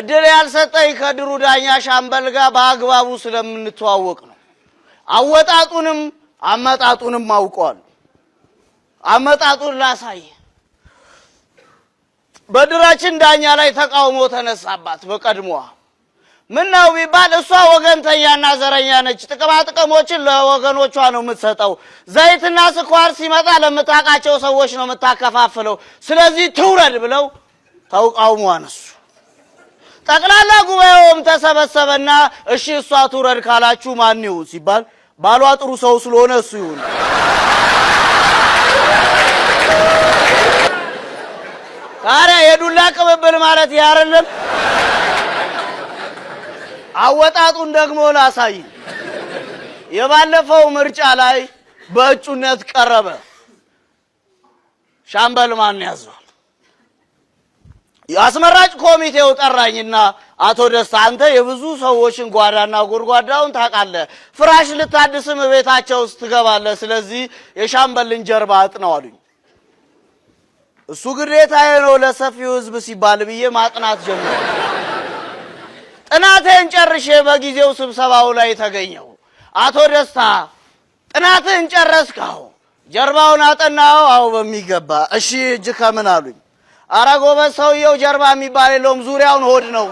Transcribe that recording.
እድል ያልሰጠኝ ከድሩ ዳኛ ሻምበል ጋር በአግባቡ ስለምንተዋወቅ ነው። አወጣጡንም አመጣጡንም አውቀዋል። አመጣጡን ላሳይ። በድራችን ዳኛ ላይ ተቃውሞ ተነሳባት። በቀድሞዋ ምን ነው ቢባል እሷ ወገንተኛና ዘረኛ ነች። ጥቅማ ጥቅሞችን ለወገኖቿ ነው የምትሰጠው። ዘይትና ስኳር ሲመጣ ለምታውቃቸው ሰዎች ነው የምታከፋፍለው። ስለዚህ ትውረድ ብለው ተቃውሞ አነሱ። ጠቅላላ ጉባኤውም ተሰበሰበና እሺ እሷ ትውረድ ካላችሁ ማን ይሁን ሲባል ባሏ ጥሩ ሰው ስለሆነ እሱ ይሁን። ታዲያ የዱላ ቅብብል ማለት ይህ አይደለም? አወጣጡን ደግሞ ላሳይ። የባለፈው ምርጫ ላይ በእጩነት ቀረበ። ሻምበል ማን ያዘዋል? የአስመራጭ ኮሚቴው ጠራኝና አቶ ደስታ አንተ የብዙ ሰዎችን ጓዳና ጎድጓዳውን ታውቃለህ፣ ፍራሽ ልታድስም ቤታቸው ውስጥ ትገባለህ። ስለዚህ የሻምበልን ጀርባ አጥነው አሉኝ። እሱ ግዴታዬ ነው ለሰፊው ሕዝብ ሲባል ብዬ ማጥናት ጀመርኩ። ጥናቴን ጨርሼ በጊዜው ስብሰባው ላይ ተገኘው። አቶ ደስታ ጥናትህን ጨረስከው? ጀርባውን አጠናው? አዎ በሚገባ። እሺ እጅ ከምን አሉኝ። አረ ጎበዝ፣ ሰውየው ጀርባ የሚባል የለውም፣ ዙሪያውን ሆድ ነው።